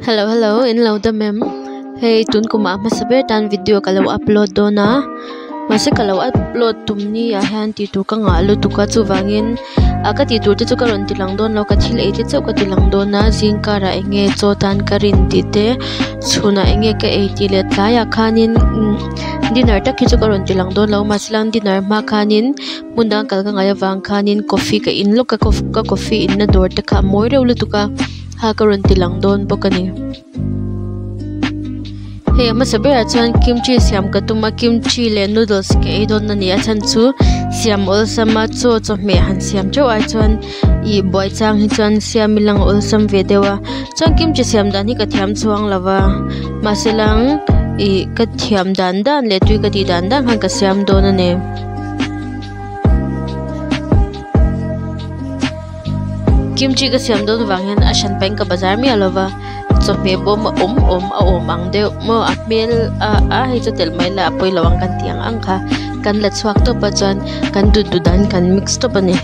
Hello hello in lo dam em hei tun kumah hmasa ber tan video ka lo upload dawn a mahse ka lo upload tum ni ah hian tih tur ka ngah lutuk a chuvangin ah ka tih tur te chu ka rawn ti lang dawn lo ka thil ei te chauh ka ti lang dawn a zing karah eng nge chaw tan ka rin tih te chhunah eng nge ka ei tih leh tlaiah khanin dinner tak hi chu ka rawn ti lang dawn lo mahse lang dinner hma khanin hmun dang kal ka ngaih avang khanin coffee ka in lawk a ka coffee in na dawr te kha a mawi reuh lutuk a ha ka rawn ti lang dawn bawk a ni hei a hmasa berah chuan kimchi siam ka tum a kimchi leh noodles ka ei dawn a ni a chhan chu siam awlsam a chaw chawhmeh han siam teuh ai chuan ih buai chang hi chuan siam ila ang awlsam ve deuh a chuan kimchi siam dan hi ka thiam chuang lo va mahse lang ih ka thiam dan dan leh tui ka tih dan dan khan ka siam dawn a ni. Kimchi ka siam dawn vang hian a hran pahin ka bazar miah lo va chawhmeh bawm a awm awm a awm ang deuh maw a hmel a a hei chu telh mai la a pawi lo ang kan tih ang ang kha kan la chhuak tawp a chuan kan duh duh dan kan mix tawp a ni.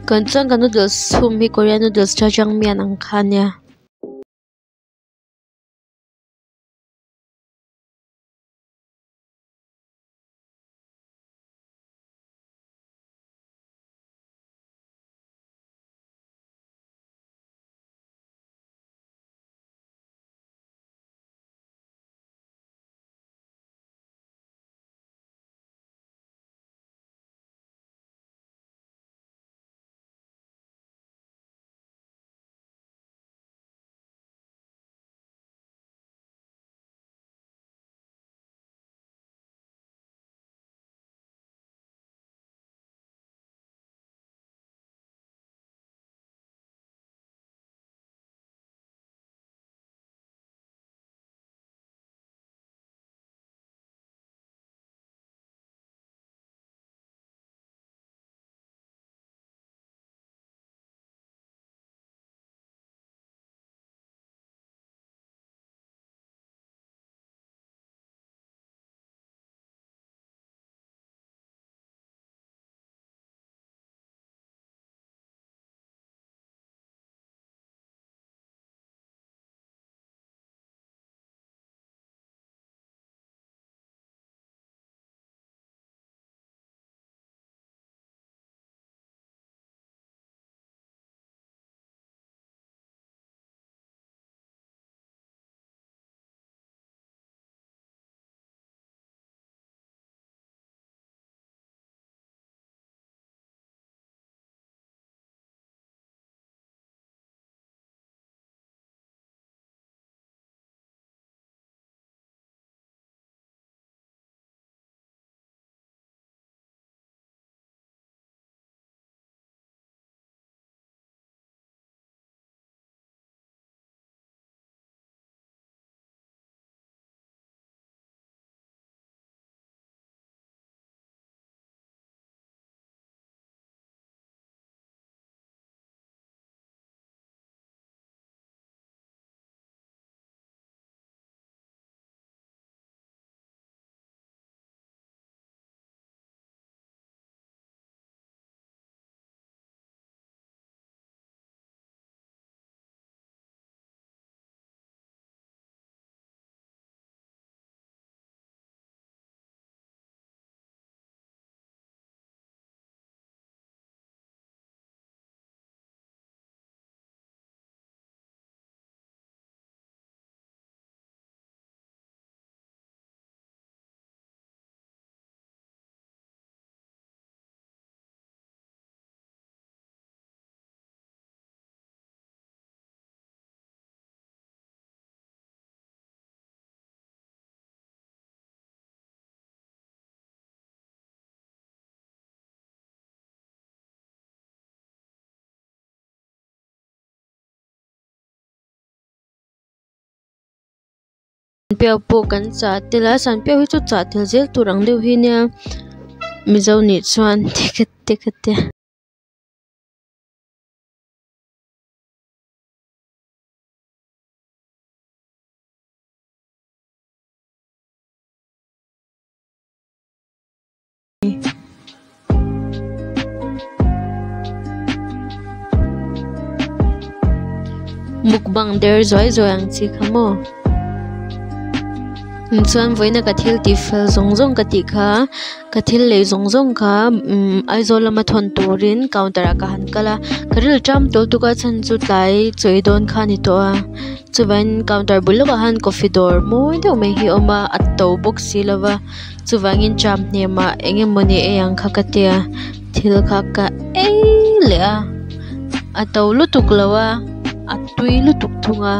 Kan chuan ka noodles chhum hi korean noodles jajangmyeon ang kha ania. Sanpiau pawh kan chah tel a sanpiau hi chu chah tel zel tur ang deuh hi nia mizo nih chuan te ka tia. Mukbang der zuai zuai ang chi kha maw chuan vawiina ka thil tih fel zawng zawng ka tih kha ka thil lei zawng zawng kha umm Aizawl lama thawn turin counter ah ka han kal a ka rilru ṭam tawl tuk a chhan chu tlai chawi dawn kha a ni tawh a chuvangin counter bul lawkah khan coffee dawr mawi deuh mai hi a awm a a to bawk si lova chuvangin tram hnemah eng emawni ei ang kha ka tia thil kha ka ei leh a a to lutuk lo a a tui lutuk thung a.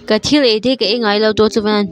Ka thil ei te hi ka ei ngai lo tawh chuan.